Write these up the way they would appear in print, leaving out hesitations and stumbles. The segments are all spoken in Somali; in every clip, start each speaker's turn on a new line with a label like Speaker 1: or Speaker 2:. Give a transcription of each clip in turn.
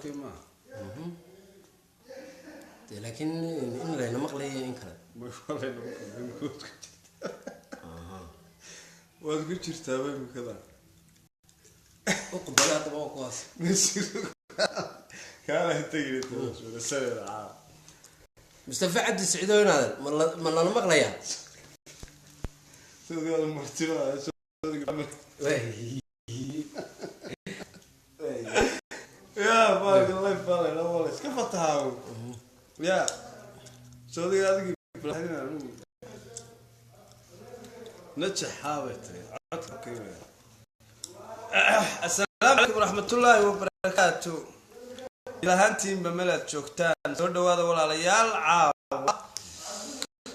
Speaker 1: Okay, maaha.
Speaker 2: Dee laakiin in layna maqlayo in kale.
Speaker 1: Waad ku jirtaa imikada.
Speaker 2: U qubada haddaba waa kuwaas.
Speaker 1: Kaala tegin.
Speaker 2: Mustafa Cabdi Siciido, inaadan ma lana maqlayaa?
Speaker 1: Sidoo martida.
Speaker 2: Waay.
Speaker 1: Ya baalka life baa la wala iska fatahaa ya soodiga adigi anigu najaxaa bay tiri codka qiimaya. Assalaamu calaykum waraxmatullaahi wabarakaatu. Ilahaantiinba meel aad joogtaan soo dhawaada, walaalayaal. Caawa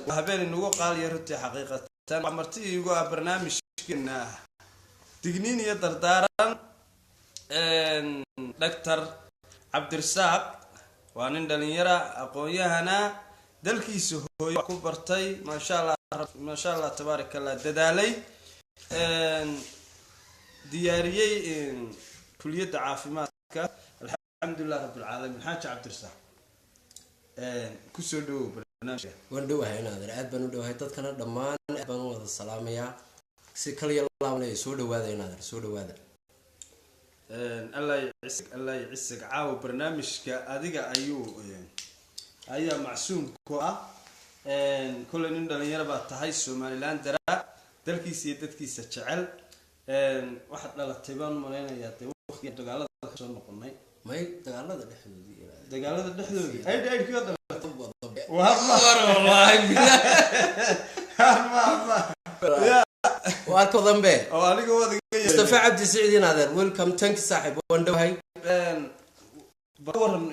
Speaker 1: waa habeen inagu qaaliya runtii, xaqiiqatan. Waa marti iigu ah barnaamijkeena Digniin iyo Dardaaran, Doctor Cabdirasaaq. Waa nin dhalinyara, aqoon-yahana, dalkiisa hooyo wax ku bartay, maasha Allah, maasha Allah, tabaarak Allah, dadaalay, diyaariyey kuliyadda caafimaadka. Alxamdulilah rabbilcaalamiin. Xaaji Cabdirasaaq, kusoo dhawow barnaamijka.
Speaker 2: Waan dhowahay inaadan, aad baan u dhowahay. Dadkana dhammaan aad baan u wada salaamayaa si kaliya laabanaya. Soo dhawaada inaadan, soo dhawaada.
Speaker 1: Allah ycisig, Allah ycisig. Caawa barnaamijka adiga ayaa macsuum ku ah. Kolley nin dhalinyaro baa tahay, Somaliland daraa, dalkiisa iyo dadkiisa jecel. Waxaad dhalatay baan malaynayaa dee waqtiga dagaalada kasoo noqonay.
Speaker 2: May, dagaalada dhexdoodii.
Speaker 1: Dagaalada dhexdoodii 88-kii baad dhalatay.
Speaker 2: Wallaahi billaah.
Speaker 1: Ma
Speaker 2: Waa ka dambe.
Speaker 1: Oo aniga waad iga yeedhay.
Speaker 2: Mustafa Cabdi Siciid inaadeer, welcome, thank you saaxiib, waan dhowahay.
Speaker 1: Ba waran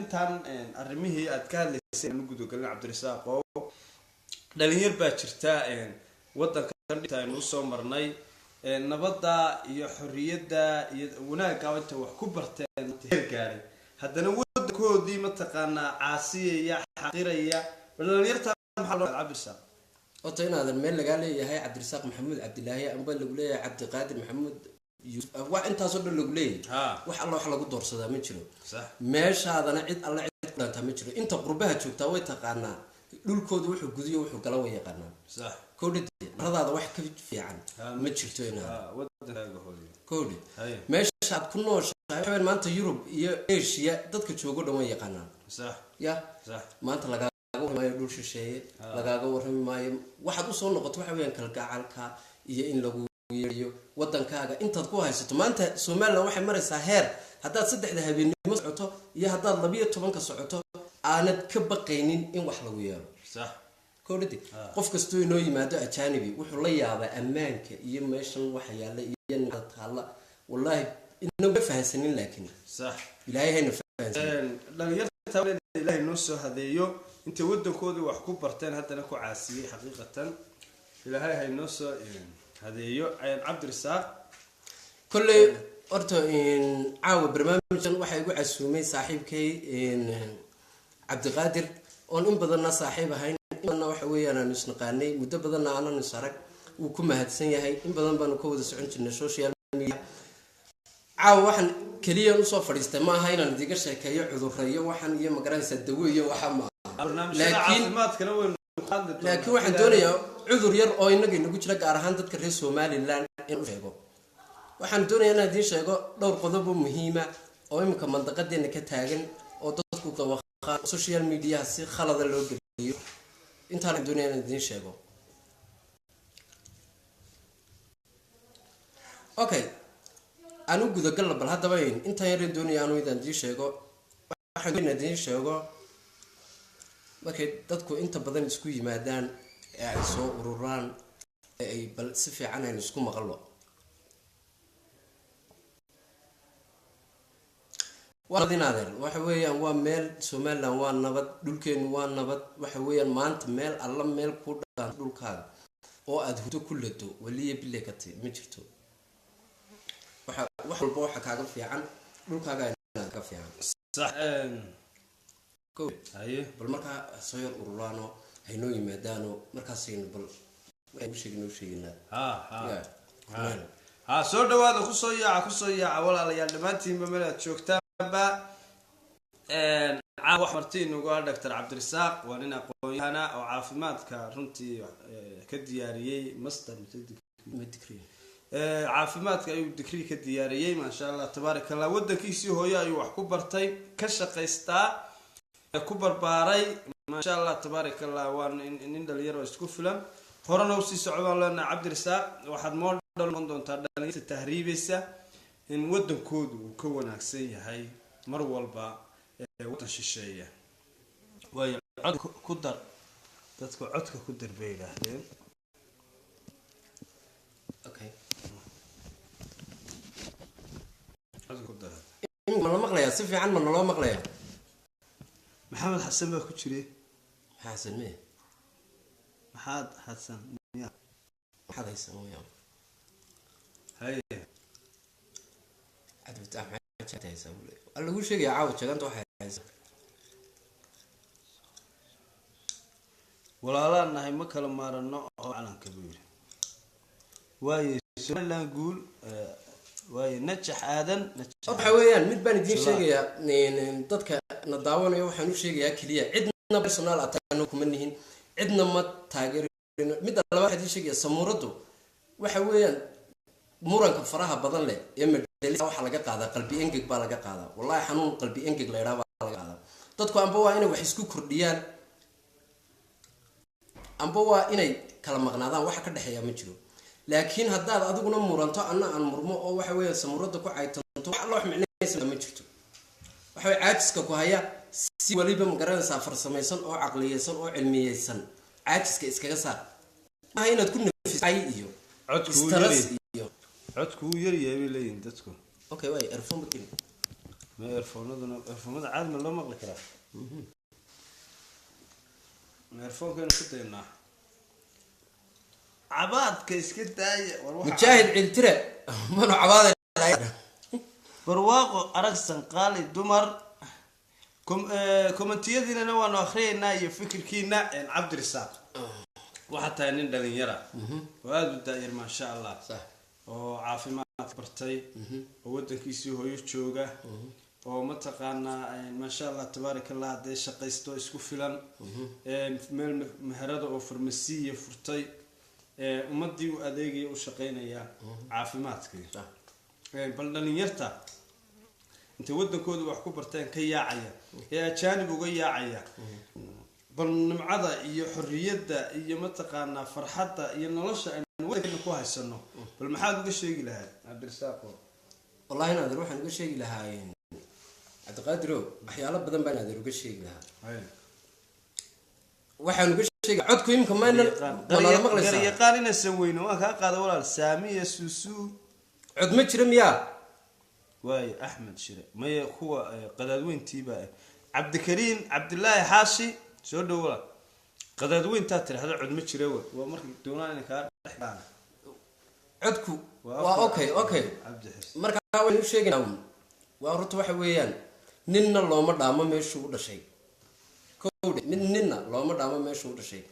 Speaker 1: intaan arrimihii aad ka hadlaysay aan u gudagelin, Cabdirasaaq, oo dhalinyar baa jirta wadankan dhibta aynu usoo marnay, nabadda iyo xorriyadda iyo wanaagga inta wax ku barteen heer gaadhay, haddana wadankoodii mataqaanaa caasiyaya, xaqiraya. Bal dhalinyarta maxaa loo, Cabdirasaaq?
Speaker 2: Horta inaadan meel lagaa leeyahay Cabdirasaaq Maxamuud Cabdilaahi amba lagu leeyahay Cabdiqaadir Maxamuud Yuusuf, wax intaasoo dhan lagu leeyahay, wax alla wax lagu doorsadaa ma jiro. Meeshaadana cid alla cid ku dhaantaa ma jiro. Inta qurbaha joogtaa way taqaanaa dhulkooda wuxuu gudiyo, wuxuu gala way yaqaanaa. Kowdhe, maradaada wax ka fiican ma jirto inaad
Speaker 1: Wadankaaga hooyo.
Speaker 2: Kowdhe, meeshaad ku nooshahay waxaweyaan maanta Yurub iyo Asia dadka joogo dhan way yaqaanaan. Ya maanta lagaaga warrami maayo dhul shisheeye, lagaaga warrami maayo. Waxaad usoo noqoto waxa weyaan kalgacalka iyo in lagu yeeriyo wadankaaga intaad ku haysato. Maanta Somaliland waxay maraysaa heer haddaad 3-da habeennimo socoto iyo haddaad 12-ka socoto aanad ka baqaynin in wax lagu yeelo. Kowdhadi, qof kastoo inoo yimaado ajaanibi wuxuu la yaabaa ammaanka iyo meeshan waxa yaalla iyo nimcada taalla. Wallaahi inagu ma fahansanin, laakiin Ilaahay hayna fahansanin.
Speaker 1: Dhalinyarta Ilaahay noo soo hadeeyo intay wadankoodii wax ku barteen haddana ku caasiyey. Xaqiiqatan Ilaahay hay noo soo hadeeyo, Cabdirasaaq.
Speaker 2: Kolley horta caawa barnaamijkan waxaa igu casuumay saaxiibkay Cabdiqaadir, oon in badanna saaxiib ahayn, in badanna waxa weeyaan aanu isnaqaanay, muddo badanna aanan is arag. Wuu ku mahadsan yahay. In badan baanu ka wada socon jirnay social media. Caawa waxaan keliya usoo fadhiistay ma aha inaan idiga sheekeeyo cudurro iyo waxaan iyo magaranaysaa dawo iyo waxa ma aha.
Speaker 1: Barnaamijyada caafimaadkana waynu ka hadli doonaa.
Speaker 2: Laakiin waxaan doonayaa cudur yar oo inaga inagu jira, gaar ahaan dadka reer Somaliland, in u sheego. Waxaan doonayaa inaan idiin sheego dhowr qodob oo muhiima oo iminka mandaqadeena ka taagan oo dadku dawaqaan, social mediaha si khalada loo geliyo. Intaan doonaya inaan idiin sheego. Okay, aan u gudagalla bal haddaba. Intaan yaran doonaya anu inaan idiin sheego, waxaan doonaya inaan idiin sheego markay dadku inta badan isku yimaadaan ee ay soo ururaan ee ay bal si fiican aynu isku maqlo. Inaadeer, waxa weeyaan waa meel Somaliland waa nabad, dhulkeenu waa nabad. Waxa weeyaan maanta meel alla meel ku dhaan dhulkaaga oo aada hurdo ku lado waliya bile ka ti ma jirto. Waxa wax walba waxa kaaga fiican dhulkaaga ka fiican. Kow. Bal markaa soo yar ururaano, haynoo yimaadaano, markaasaynu bal waxaynu sheegi noo sheeginaa.
Speaker 1: Ha ha.
Speaker 2: Yeah.
Speaker 1: Ha, soo dhawaada, kusoo yaaca, kusoo yaaca, walaalayaal, dhammaantiinba meel aad joogtaan. Joogtaanba caawa wax marti inugu ah Dr Cabdirasaaq. Waa nin aqoon-yahana oo caafimaadka runtii ka diyaariyey master mise degree. Caafimaadka ayuu degree ka diyaariyey, maasha Allah, tabaaraka Allah. Wadankiisii hooyo ayuu wax ku bartay, ka shaqaystaa, ku barbaaray, maasha Allah, tabaaraka Allah. Waa nin dhalinyaro isku filan, horena usii socdaan leenahay. Cabdirasaaq, waxaad model noqon doontaa dhalinyarta tahriibaysa in wadankoodu uu ka wanaagsan yahay mar walba wadan shisheeya. Waayo, cod ku dar, dadka codka ku dar bay yidhaahdeen.
Speaker 2: Okay.
Speaker 1: Codka ku dar.
Speaker 2: Iminka ma la maqlayaa? Si fiican ma naloo maqlayaa?
Speaker 1: Maxamed Xasan baa ku jiray.
Speaker 2: Maxaa Xasan mee?
Speaker 1: Maxaad Xasan miya?
Speaker 2: Maxaad haysan weyaan.
Speaker 1: Haye.
Speaker 2: Cabdifataax, maxaa jagta haysaa buu leeyahay. Waa lagu sheegaya caawa jaganta waxay haysaa.
Speaker 1: Walaalaan nahay, ma kala maarano oo calanka buu yidhi. Waaye, Somaliland guul. Waaye, Najax Aadan Najax.
Speaker 2: Waxa weeyaan, mid baan idiin sheegayaa, dadka na daawanayo waxaan u sheegayaa keliya, cidna personal attack kuma nihin, cidna ma taageerino. Midda labaad waxaan idiin sheegayaa, samuuraddu waxa weeyaan muranka faraha badan leh ee madhalisa waxaa laga qaadaa qalbi engeg baa laga qaadaa. Wallahi, xanuun qalbi engeg la idhaha baa laga qaadaa. Dadku amba waa inay wax isku kordhiyaan, amba waa inay kala maqnaadaan. Waxa ka dhexeeya ma jiro. Laakiin haddaad adiguna muranto, anna aan murmo, oo waxa weeye samuurada ku caytanto, wax alla wax micnaysa ma jirto. Waxa weye caajiska ku haya si waliba, ma garanaysaa, farsamaysan oo caqliyeysan oo cilmiyeysan caajiska iskaga saar. Maaha inaad ku nafis cay iyo
Speaker 1: Codku wuu
Speaker 2: stress
Speaker 1: yari.
Speaker 2: iyo
Speaker 1: Codku wuu yaryahay bay leeyihiin dadku.
Speaker 2: Okay, waay, earphone ba geli.
Speaker 1: Ma earphone-aduna, earphone-ada caadi ma loo maqli karaa? Ma earphone-kaynu ku daynaa? Cabaadka iska daaya war waxa.
Speaker 2: Mujaahid Ciltire manu cabaada.
Speaker 1: Barwaaqo Aragsan, qaali dumar. Commentiyadiinana waanu akhriyaynaa iyo fikirkiina. Cabdirasaaq, waxaa tahay nin dhalinyara oo aada u daayar, maasha Allah, oo caafimaad bartay, oo wadankiisii hooyo jooga, oo mataqaanaa, maasha Allah, tabaaraka Allah, dee shaqaysto, isku filan, meel meherada oo farmasiya furtay, ummadii u adeegaya, u shaqeynaya caafimaadkii. Bal dhalinyarta intay wadankooda wax ku barteen ka yaacaya ee ajaanib uga yaacaya, bal nimcada iyo xorriyadda iyo mataqaanaa farxadda iyo nolosha aynu wadankeena ku haysano, bal maxaad uga sheegi lahayd, Cabdirasaaqo?
Speaker 2: Wallahi naadir, waxaan uga sheegi lahaa, Cabdiqaadirow, waxyaalo badan baan naadir uga sheegi lahaa. Waxaan uga sheegi, codku imika mayna manala maqlaysaa?
Speaker 1: Garyaqaan inaysan weyno waan kaa qaada, walaal Saamiya Suusuu.
Speaker 2: Cod ma jira miyaa?
Speaker 1: Waayo, Axmed Shire maya, kuwa qadaadweyntiibaa ah. Cabdikariin Cabdilaahi Xaashi, soo dhow walaal. Qadaadweyntaa tidhahda cod ma jira wa waa markay doonaan inay kaa dhex galaan.
Speaker 2: Codku waa okay.
Speaker 1: Cabdi Xis.
Speaker 2: Markaa waynu u sheegaynaa un. Waa runta, waxa weeyaan ninna looma dhaamo meeshuu u dhashay. Kowdhe, mid ninna looma dhaamo meeshuu u dhashay.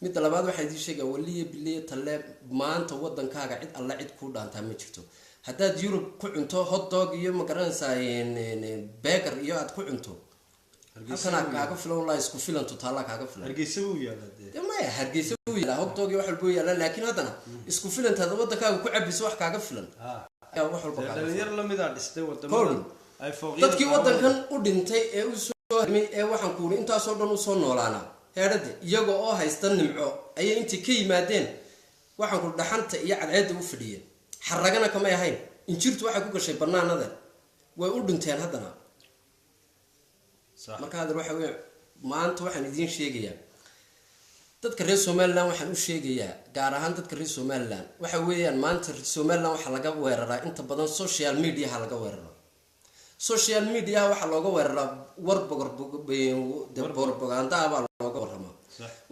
Speaker 2: Midda labaad waxaa idiin sheegaya, waliya biliya talle, maanta wadankaaga cid alla cid kuu dhaantaa ma jirto. Haddaad Yurub ku cunto hotdog iyo, ma garanaysaa, burger iyo aad ku cunto, halkanaa kaaga filan. Wallahi, isku filantu taallaa kaaga filan.
Speaker 1: Hargeysa wuu yaalaa dee.
Speaker 2: Dee maya, Hargeysa wuu yaalaa, hotdog iyo wax walba wuu yaalaa, laakiin haddana isku filantaada wadankaaga ku cabiso wax kaaga filan ayaa wax walba
Speaker 1: Dee
Speaker 2: kaaga filan.
Speaker 1: Dhalinyar lamidaa dhistay
Speaker 2: Kowdhe.
Speaker 1: wadamadan ay fooqyada
Speaker 2: Dadkii wadankan u dhintay ee u soo harmay ee waxaan kuuli intaasoo dhan usoo noolaanaa heedhade, iyaga oo haysta nimco ayay intay ka yimaadeen, waxaan ku dhaxanta iyo cadceedda u fadhiyeen, xaragana kamay ahayn, injirtu waxay ku gashay banaanada, way u dhinteen haddana. Marka hadeer waxa weya, maanta waxaan idiin sheegayaa dadka reer Somaliland, waxaan u sheegayaa gaar ahaan dadka reer Somaliland, waxa weeyaan maanta Somaliland waxaa laga weeraraa inta badan social mediaha laga weeraraa. Social mediaha waxaa looga weeraraa war borbogandaa baa looga waramaa.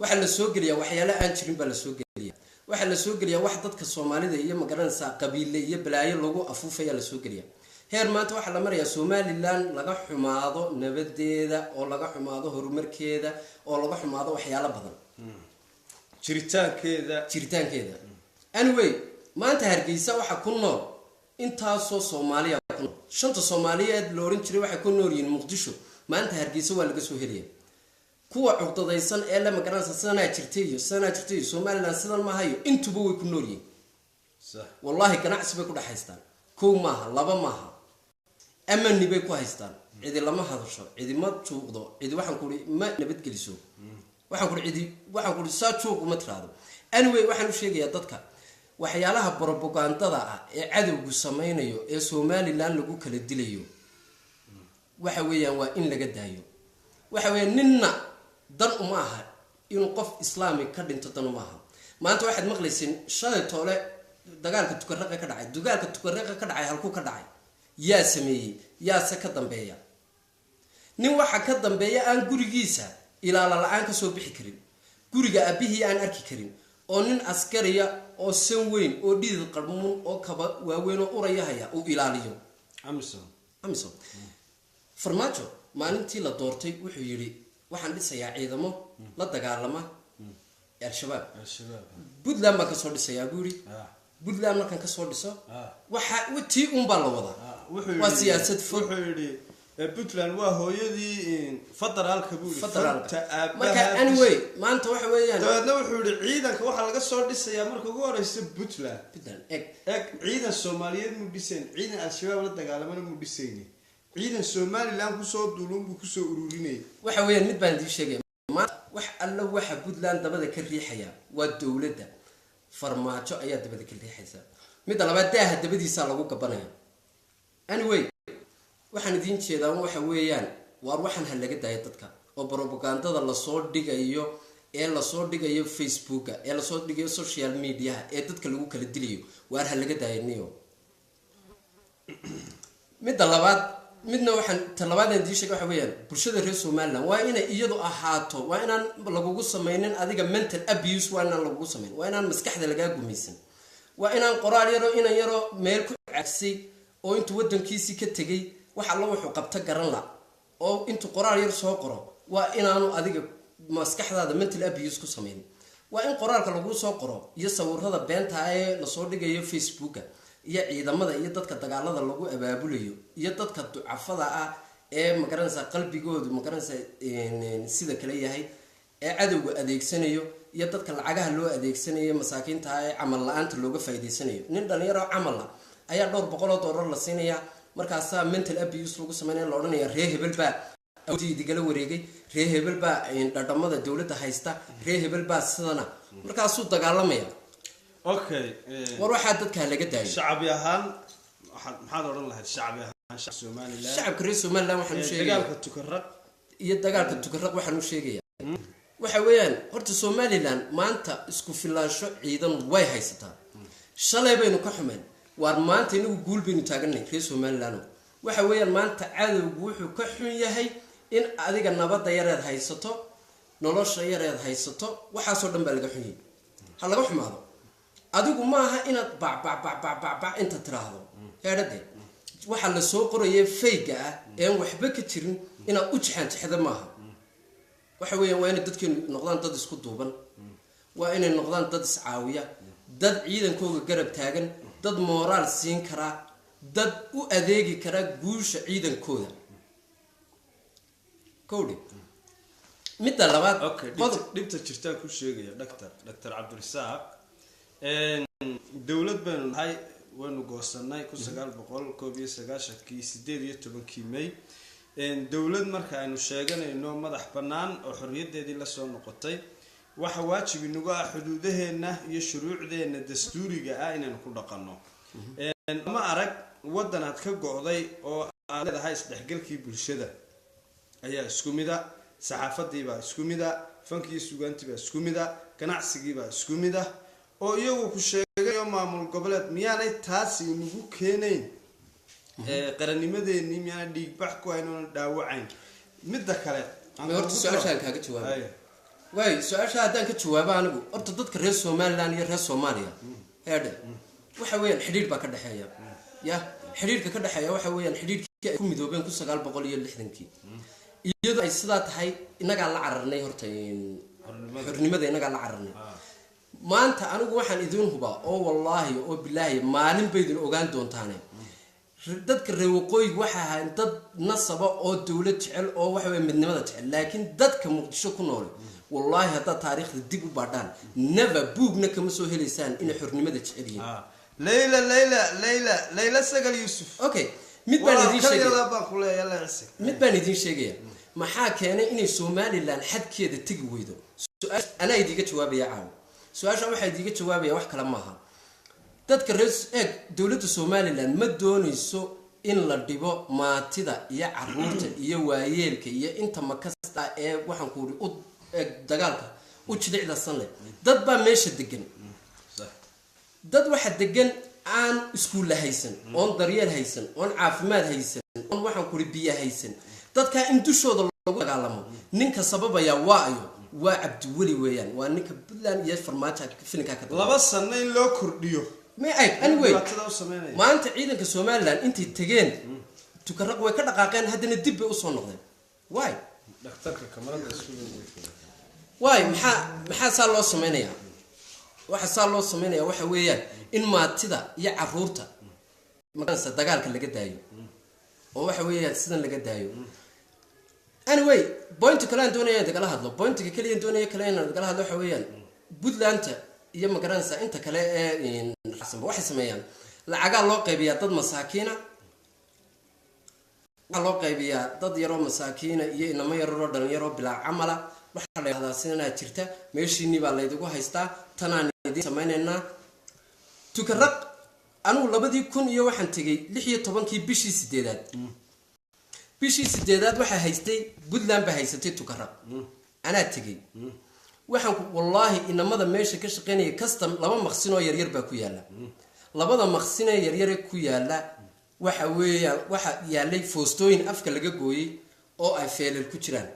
Speaker 2: Waxaa la soo geliyaa waxyaale aan jirin baa la soo geliya. Waxaa la soo geliyaa wax dadka Soomaalida iyo, magaranaysaa, qabiile iyo balaayo lagu afuufayaa la soo geliya. Heer maanta waxaa la marayaa Somaliland laga xumaado nabadeeda, oo laga xumaado horumarkeeda, oo laga xumaado waxyaalo badan.
Speaker 1: Jiritaankeeda.
Speaker 2: Jiritaankeeda. Anyway, maanta Hargeysa waxaa ku nool Intaasoo Soomaaliya ku nool, shanta Soomaaliyeed la ohan jiray, waxay ku nool yihiin Muqdisho. Maanta Hargeysa waa laga soo helaya. Kuwa cuqdadaysan ee la magaranaysa sidanaa jirtay iyo sidanaa jirtay iyo Somaliland sidan maahayo, intuba way ku nool yihiin. Wallaahi, ganacsi bay ku dhex haystaan. Kow maaha, laba maaha, amani bay ku haystaan. Cidi lama hadasho, cidi ma juuqdo, cidi waxaan kuhi ma nabadgeliso, waxaan kuhi cidi, waxaan kuhi saa juuq uma tiraahdo. Anyway, waxaan u sheegayaa dadka waxyaalaha brobagandada ah ee cadowgu sameynayo ee Somaliland lagu kala dilayo, waxa weeyaan waa in laga daayo. Waxa weeyaan ninna dan uma aha inuu qof islaami ka dhinto, dan uma aha. Maanta waxaad maqlaysiin shalay toole dagaalka Tukaraqa ka dhacay. Dagaalka Tukaraqa ka dhacay halkuu ka dhacay? Yaa sameeyey? Yaase ka dambeeya? Nin waxa ka dambeeya aan gurigiisa ilaala la-aan kasoo bixi karin, guriga abihii aan arki karin, oo nin askariya oo san weyn oo dhidid qarmuun oo kaba waaweyn oo uraya haya uu ilaaliyo.
Speaker 1: Amisom.
Speaker 2: Amisom. Farmaajo maalintii la doortay wuxuu yidhi: "Waxaan dhisayaa ciidamo la dagaalama Al-Shabaab."
Speaker 1: Al-Shabaab.
Speaker 2: Puntland baan kasoo dhisayaa buu yidhi. Puntland markaan kasoo dhiso, waxa tii unbaa la wadaa.
Speaker 1: Wuxuu
Speaker 2: Waa
Speaker 1: yidhi-
Speaker 2: siyaasad fog.
Speaker 1: Wuxuu yidhi Puntland waa hooyadii federaalka, buu yidhi.
Speaker 2: Federaalka.
Speaker 1: Fanta aabaha.
Speaker 2: Marka anyway, maanta waxa weeyaan
Speaker 1: Dabeedna wuxuu yidhi ciidanka waxaa laga soo dhisayaa marka ugu horeysa Puntland.
Speaker 2: Puntland eg.
Speaker 1: Eg, ciidan Soomaaliyeed mu dhisayn, ciidan Al-Shabaab la dagaalamana mu dhisayni, ciidan Somaliland kusoo duulun buu kusoo ururinayay.
Speaker 2: Waxa weeyaan mid baan idiin sheegaya: maanta wax alla waxa Puntland dabada ka riixaya waa dowladda Farmaajo ayaa dabada ka riixaysa. Midda labaad, daaha dabadiisaa lagu gabanaya. Anyway, waxaan idiin jeedaa waxa weeyaan, waar waxaan ha laga daayo dadka oo propagandada lasoo dhigayo ee lasoo dhigayo Facebooka ee lasoo dhigayo social mediaha ee dadka lagu kala dilayo, waar ha laga daayo niyo. Midda labaad, midna waxaan ta labaad aan idiin sheegay waxa weeyaan, bulshada reer Somaliland waa inay iyadu ahaato, waa inaan lagugu samaynin adiga mental abuse, waa inaan lagugu samayn, waa inaan maskaxda lagaa gumaysan, waa inaan qoraal yaroo inan yaroo meel ku cagsay oo intuu wadankiisii ka tegay wax alla wuxuu qabto garan la oo intuu qoraal yar soo qoro, waa inaanu adiga maskaxdaada mental abuse ku samaynin. Waa in qoraalka laguu soo qoro iyo sawirada beenta ee lasoo dhigayo Facebooka iyo ciidamada iyo dadka dagaalada lagu abaabulayo iyo dadka ducafada ah ee magaranaysa qalbigoodu magaranaysa sida kale yahay ee cadowga adeegsanayo iyo dadka lacagaha loo adeegsanayo, masaakiinta ah ee camal la-aanta looga faa'iidaysanayo. Nin dhalinyaro camal ah ayaa dhowr boqol oo dollar la siinayaa, markaasaa mental abuse lagu sameynaya, la odhanaya ree hebel baa awoodii idigala wareegay, ree hebel baa dhadhamada dowladda haysta, ree hebel baa sidana, markaasuu dagaalamaya. War waxaa dadkaa laga daayo.
Speaker 1: Shacbi ahaan maxaad odhan lahayd, shacbi ahaan, shacab Somaliland?
Speaker 2: Shacabka reer Somaliland waxaan u sheegaya
Speaker 1: Dagaalka Tukaraq.
Speaker 2: Iyo dagaalka Tukaraq waxaan u sheegaya waxa weeyaan, horta Somaliland maanta isku filaansho ciidan way haysataa. Shalay baynu ka xumeen, waar maanta inagu guul baynu taaganay reer Somaliland. Waxa weeyaan maanta cadowgu wuxuu ka xun yahay in adiga nabadda yareed haysato, nolosha yareed haysato, waxaasoo dhan baa laga xun yahay. Ha laga xumaado, adigu maaha inaad bacbacbacbacbac inta tiraahdo heedhade waxaa lasoo qoraya fayga ah een waxba ka jirin inaad u jexaanjexda maaha. Waxa weeyaan waa inay dadkeenu noqdaan dad isku duuban, waa inay noqdaan dad iscaawiya, dad ciidankooga garab taagan, dad mooraal siin karaa, dad u adeegi kara guusha ciidankooda. Kowdhi, midda labaad, qodob.
Speaker 1: Dhibta jirtaan ku sheegaya, Doctor Cabdirasaaq, dowlad baynu nahay, waynu goosanay 1991-kii, 18-kii May. Dowlad marka aynu sheeganayno madax bannaan oo xorriyaddeedii lasoo noqotay, waxa waajib inagu ah xuduudaheenna iyo shuruucdeenna dastuuriga ah inaynu ku dhaqanno. Ma arag waddan aad ka go'day oo aad leedahay isdhexgalkii bulshada ayaa isku mid a, saxaafadiibaa isku mid a, fankiiyo sugaantiibaa isku mid a, ganacsigiibaa isku mid ah, oo iyagu ku sheegayo maamul goboleed. Miyaanay taasi inagu keenayn qarannimadeenii? Miyaanay dhiigbax ku hayn oona dhaawacayn? Midda kale aan
Speaker 2: Horta
Speaker 1: kugu
Speaker 2: su-aashaan
Speaker 1: daro-
Speaker 2: kaaga jawaabay.
Speaker 1: Haye.
Speaker 2: Waay, su-aasha haddaan ka jawaabo, anigu horta dadka reer Somaliland iyo reer Soomaaliya heedhe waxa weeyaan xidhiidh baa ka dhexeeya. Ya, xidhiidhka ka dhexeeya waxa weeyaan xidhiidhkii ay ku midoobeen 1960-kii. Iyadoo ay sidaa tahay, inagaa la cararnay horta
Speaker 1: Xornimada.
Speaker 2: Xornimada inagaa la cararnay. Maanta anigu waxaan idiin hubaa oo wallaahi oo bilaahi maalin baydin ogaan doontaane. Dadka reer waqooyiga waxay ahaayeen dad nasaba oo dowlad jecel oo waxa weeye midnimada jecel, laakiin dadka Muqdisho ku nool, wallaahi, haddaad taariikhda dib u baadhaan, never buugna kama soo helaysaan inay xornimada jecel yihiin.
Speaker 1: Leyla, Leyla, Leyla, Leyla Sagal Yuusuf.
Speaker 2: Okay, mid baan idiin sheegaya.
Speaker 1: Walaal baan ku leeyahay, la cisi.
Speaker 2: Mid baan idiin sheegaya. Maxaa keenay inay Somaliland xadkeeda tegi weydo? Su-aal anaa idiiga jawaabaya caawa. Su-aasha waxaa idiiga jawaabaya wax kale maaha. Dadka reer eeg, dowladda Somaliland ma doonayso in la dhibo maatida iyo caruurta iyo waayeelka iyo inta makasta ee waxaan ku uri u eeg dagaalka u jilicdasan leh. Dad baa meesha degan, dad waxa degan aan iskuulla haysan, oon daryeel haysan, oon caafimaad haysan, oon waxaan kuri biyo haysan. Dadkaa in dushooda lagu dagaalamo ninka sababaya waa ayo? Waa Cabdiweli weeyaan, waa ninka Puntland iyo Farmaajo filinkaa ka dambeeya.
Speaker 1: 2 sano in loo kordhiyo.
Speaker 2: Ma eg, anyway.
Speaker 1: Dhibaatada u sameynaya.
Speaker 2: Maanta ciidanka Somaliland intay tegeen Tukaraq way ka dhaqaaqeen, haddana dib bay usoo noqdeen. Why?
Speaker 1: Dhakhtarka kamarada isku.
Speaker 2: Waay, maxaa saa loo sameynayaa? Waxa saa loo sameynaya waxa weeyaan in maatida iyo caruurta magaranaysa dagaalka laga daayo oo waxa weeyaan sidan laga daayo. Anyway, pointa kale aan doonaya in nagala hadlo, pointiga kaliya aan doonaya kale inaan nagala hadlo waxa weeyaan Puntlandta iyo magaranaysa inta kale ee waxay sameeyaan lacagaa loo qaybiyaa dad masaakiina, waxaa loo qaybiyaa dad yaroo masaakiina iyo inamo yararoo dhalinyaroo bilaa camala. Waxaa la yidhahdaa sidanaa jirta, meeshiinii baa laydigu haystaa, tanaan idiin samaynaynaa. Tukaraq anugu 2000 iyo waxaan tegay 16-kii bishii sideedaad. Bishii sideedaad waxaa haystay Puntland baa haysatay Tukaraq. Anaa tegey. Waxaan wallaahi inamada meesha ka shaqeynaya custom, laba maqsin oo yaryar baa ku yaala. Labada maqsinee yaryare ku yaala waxa weeyaan waxa yaalay foostooyin afka laga gooyey oo ay feelal ku jiraan.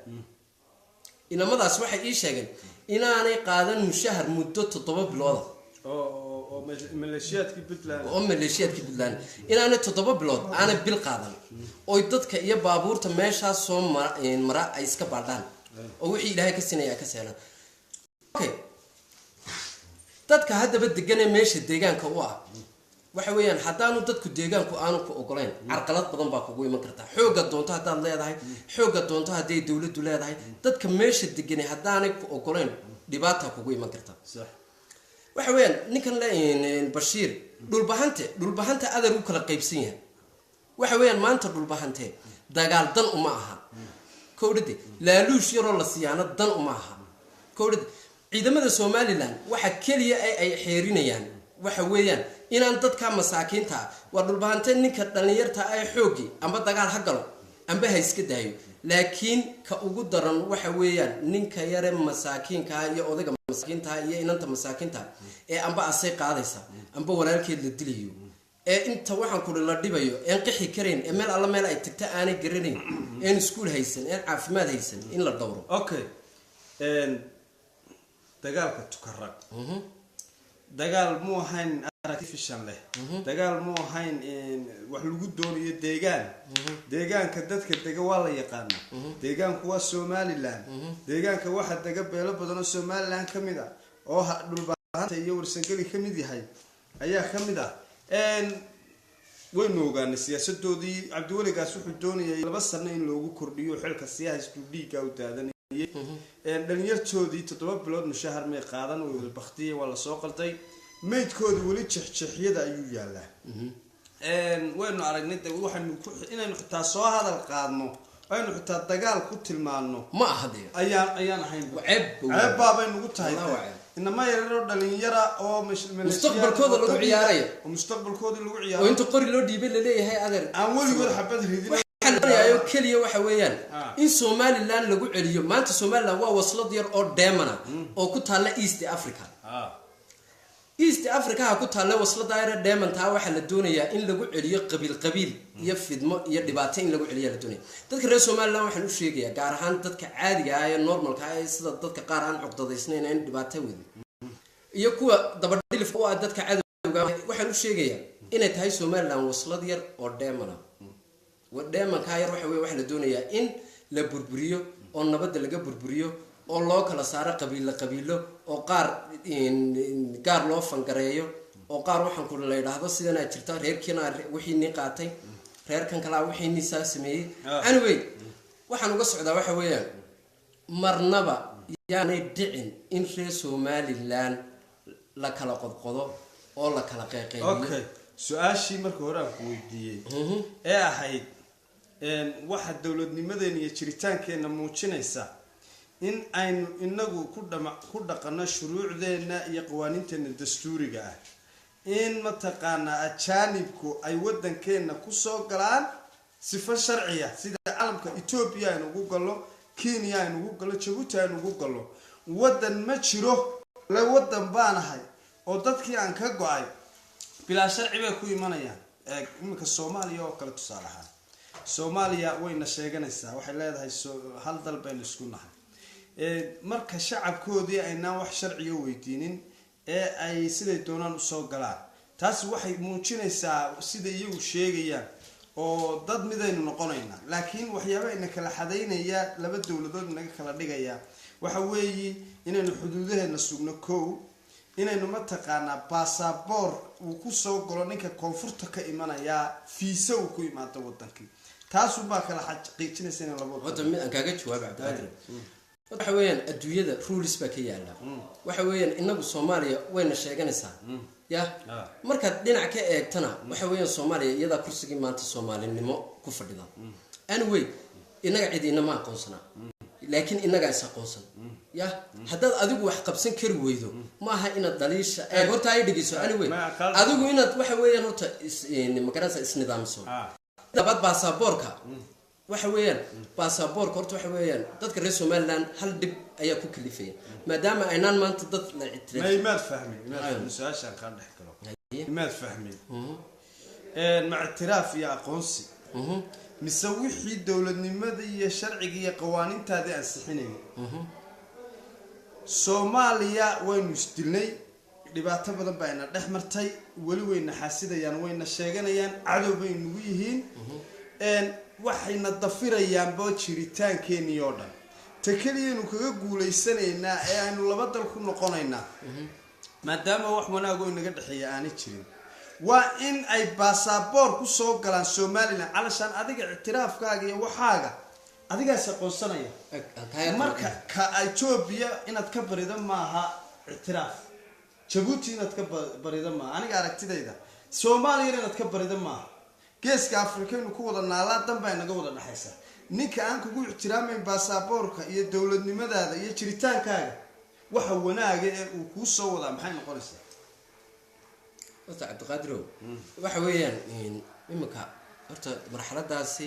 Speaker 2: Inamadaas waxay ii sheegeen inaanay qaadan mushahar muddo 7 bilooda.
Speaker 1: Oo maleeshiyaadkii Puntland.
Speaker 2: Oo maleeshiyaadkii Puntland inaanay 7 bilood aanay bil qaadan, oy dadka iyo baabuurta meeshaas soo mara ay iska baadhaan oo wixii Ilaahay ka sinaya ay ka seelaan. Okay, dadka haddaba deganee meesha deegaanka u ah waxa weeyaan haddaanu dadku deegaanku aanu ku ogolayn, carqalad badan baa kugu iman kartaa. Xoogga doonto haddaad leedahay, xoogga doonto hadday dowladdu leedahay, dadka meesha deganay haddaanay ku ogolayn, dhibaata kugu iman kartaa. Waxa weeyaan ninkan le Bashiir Dhulbahante, Dhulbahante adar u kala qaybsan yahay. Waxa weeyaan maanta Dhulbahante dagaal dan uma aha, kowdhade laaluush yaroo la siyaano dan uma aha, kowdhade. Ciidamada Somaliland waxa keliya ee ay xeerinayaan waxa weeyaan inaan dadka masaakiinta ah, waa Dhulbahante, ninka dhallinyarta ah ee xooggii amba dagaal ha galo amba ha iska daayo, laakiin ka ugu daran waxa weeyaan ninka yare masaakiinkaa iyo odayga masaakiintaa iyo inanta masaakiinta ee amba asay qaadaysa amba walaalkeed la dilayo ee inta waxaan kuri la dhibayo een qixi karayn ee meel alla meel ay tagta aanay garanayn, een iskuul haysan, een caafimaad haysan, in la dhowro.
Speaker 1: Okay, dagaalka Tukaraq dagaal mu ahayn artificial leh, dagaal mu ahayn wax lagu doonayo deegaan. Deegaanka dadka dega waa la yaqaana. Deegaanku waa Somaliland. Deegaanka waxaa dega beelo badan oo Somaliland ka mid ah oo Dhulbahanta iyo Warsangeli ka mid yahay ayaa ka mid ah. Waynu ogaanay siyaasadoodii. Cabdiweligaas wuxuu doonayay 2 sano in loogu kordhiyo xilka sii haystuu dhiigga u daadanayay. Dhalinyartoodii 7 bilood mushahar may qaadan, way wada baktiyey, waa lasoo qalday, maydkooda weli jexjexyada ayuu yaalaa. Waynu aragnay de waxaynu inaynu xitaa soo hadal qaadno, aynu xitaa dagaal ku tilmaano
Speaker 2: Ma aha dee.
Speaker 1: ayaan ahayn.
Speaker 2: Waa ceeb.
Speaker 1: Ceeb baabay nugu tahay.
Speaker 2: Wallah, waa ceeb.
Speaker 1: Inama yararoo dhalinyara oo
Speaker 2: Mustaqbalkooda lagu ciyaarayo.
Speaker 1: Oo mustaqbalkoodii lagu
Speaker 2: Oo
Speaker 1: ciyaarayo.
Speaker 2: Inta qori loo dhiibay laleeyahay adeer.
Speaker 1: Aan weligood xabad ridin.
Speaker 2: Waxaa la doonayaa keliya waxa weeyaan in Somaliland lagu celiyo. Maanta Somaliland waa waslad yar oo dheemana oo ku taalla East Africa. East Africa ha ku taalla waslada yar ee dheemantaa. Waxaa la doonayaa in lagu celiyo qabiil qabiil iyo fidmo iyo dhibaato in lagu celiya la doonaya. Dadka reer Somaliland waxaan u sheegayaa, gaar ahaan dadka caadiga ah ee normalka ah ee sida dadka qaar aan cuqdadaysnayn in dhibaato wadin iyo kuwa dabadhilifka u ah dadka cadowga, waxaan u sheegayaa inay tahay Somaliland waslad yar oo dheemana. Dheemankaa yar waxa wey waxaa la doonayaa in la burburiyo oo nabadda laga burburiyo oo loo kala saaro qabiilo qabiilo oo qaar gaar loo fangareeyo oo qaar waxaan ku la yidhaahdo sidanaa jirta reerkiina wixii nii qaatay. Reerkan kalaa wixiinisaa sameeyey. Anyway, waxaan uga socdaa waxa weeyaan, marnaba yaanay dhicin in reer Somaliland la kala qodqodo oo la kala qeyqeybiyo.
Speaker 1: Okay, su-aashii marka hore aan ku weydiiyey ee ahayd waxa dowladnimadeena iyo jiritaankeenna muujinaysa in aynu inagu ku dhaqano shuruucdeenna iyo qawaaniinteenna dastuuriga ah, in mataqaanaa ajaanibku ay waddankeenna kusoo galaan sifo sharciya, sida calamka Etoobiya aynu ugu gallo, Kenya aynu ugu gallo, Jabuuti aynu ugu gallo. Waddan ma jiro le waddan baanahay oo dadkii aan ka go-ay bilaa sharci bay ku imanayaan. Iminka Soomaaliya oo kale tusaale ahaan, Soomaaliya wayna sheeganaysaa, waxay leedahay hal dal baynu isku nahay. Marka shacabkoodii aynaan wax sharciga weydiinin ee ay siday doonaan usoo galaan, taasi waxay muujinaysaa sida iyagu sheegayaan oo dad midaynu noqonaynaa. Laakiin waxyaaba ina kala xadaynaya, laba dowladood inaga kala dhigaya, waxa weeye inaynu xuduudaheena sugno. Kow, inaynu mataqaanaa baasaboor uu kusoo galo ninka koonfurta ka imanayaa, fiise uu ku imaado wadankii, taasuunbaa kala xaqiijinaysa in laba
Speaker 2: Horta mid aan kaaga jawaab, Cabdiqaadir, waxa weeyaan adduunyada rules baa ka yaala. Waxa weeyaan inagu Soomaaliya wayna sheeganaysaa ya. Markaad dhinac ka eegtana, waxa weeyaan Soomaaliya iyadaa kursigii maanta soomaalinimo ku fadhida. Anyway, inaga cid inama aqoonsana, laakiin inagaa is aqoonsan ya. Haddaad adigu wax qabsan kari weydo, maaha inaad dhaliisha eeg. Horta ay dhegeyso. Anyway, adigu inaad waxa weeyaan horta magaranaysa isnidaamso. Labaad, baasaboorka waxa weeyaan, baasaboorka horta waxa weeyaan dadka reer Somaliland hal dhib ayaa ku kalifaya, maadaama aynaan maanta dad la ictiraaf
Speaker 1: Maad fahmin, maad fahmin su-aashaan kaan dhex galo, maad fahmin. Ma ictiraaf iyo aqoonsi mise wixii dowladnimada iyo sharciga iyo qawaaniintaadii ansixinayna? Soomaaliya waynu isdilnay, dhibaato badan baa ina dhex martay, weli wayna xaasidayaan, wayna sheeganayaan, cadow bay nagu yihiin, waxayna dafirayaanba jiritaankeenii oo dhan. Ta keliyaynu kaga guulaysanaynaa ee aynu laba dal ku noqonaynaa, maadaama wax wanaagoo inaga dhexeeya aanay jirin, waa in ay baasaboor kusoo galaan Somaliland. Calashaan adiga ictiraafkaaga iyo waxaaga adigaas aqoonsanaya. Marka ka Etoobiya inaad ka barido maaha ictiraaf, Jabuuti inaad ka barido maaha, aniga aragtidayda, Soomaaliyana inaad ka barido maaha. Geeska Afrikaynu ku wada naalaa, dan baa inaga wada dhexaysa. Ninka aan kugu ixtiraamayn baasaboorka iyo dowladnimadaada iyo jiritaankaaga, waxa wanaaga ee uu kuu soo wadaa maxay noqonaysaa?
Speaker 2: Horta Cabdiqaadirow, waxa weeyaan iminka horta marxaladaasi